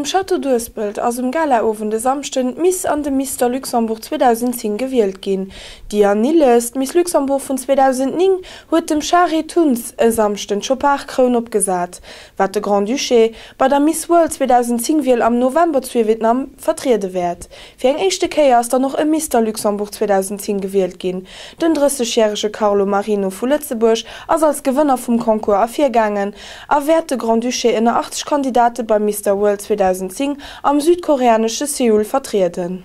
Um Château d'Uespelt ass um Galaowend e Samschden d'Miss an de Mister Luxembourg 2010 gewielt ginn. D'Diane Nilles, d'Miss Luxembourg vun 2009, huet dem Shari Thuns e Samschden d'Chopard-Kroun opgesat, wat de Grand-Duché bei der Miss World 2010 Wiel am November zu Vietnam vertriede wäert. Fir eng éischte Kéier ass dann och e Mister Luxembourg 2010 gewielt ginn. Den 30 järege Carlo Marino vu Lëtzebuerg ass als Gewënner vum Concours ervirgaangen a wäert de Grand-Duché ënner 80 Kandidate beim Mister World 2010 am südkoreanesche Seoul vertrieden.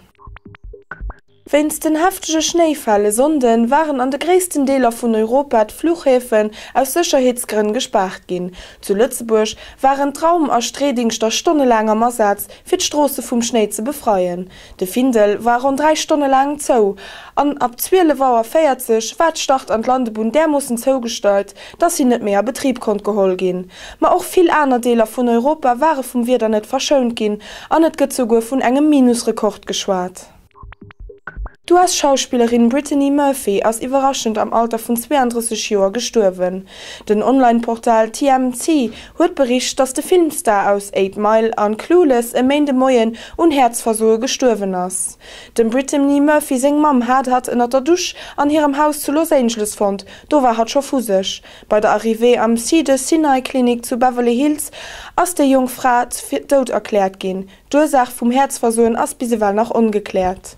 Wéinst den heftege Schnéifäll e Sonnde waren an de gréissten Deeler vun Europa d'Fluchhäfen aus Sécherheetsgrënn gespaart ginn. Zu Lëtzebuerg waren d'Raum a Streedingschter stonnelaang am Asaz, fir d'Stroosse vum Schnéi ze befreien. De Findel war ronn 3 Stonne laang zou an ab 12 Auer 40 war d'Start an d'Landebunn därmoossen zougestallt, dass si net méi a Betrib konnt geholl ginn. Ma och vill aner Deeler vun Europa ware vum Wieder net verschount ginn an et gëtt souguer vun engem Minusrekord geschwat. D'US-Schauspillerin Brittany Murphy ass iwwerraschend am Alter vun 32 Joer gestuerwen. Den Online-Portal TMZ huet bericht, datt de Filmstar aus Eight Mile an Clueless e Méindemoien un Häerzversoe gestuerwen ass. Dem Brittany Murphy seng Mamm hat hatt ënnert der Dusch an hirem Haus zu Los Angeles fonnt, do war hatt scho vu sech. Bei der Arrivée am Cedars-Sinai Clinic zu Beverly Hills ass déi jonk Fra fir dout erkläert ginn. D'Ursaach vum Häerzversoen ass bis ewell nach ongekläert.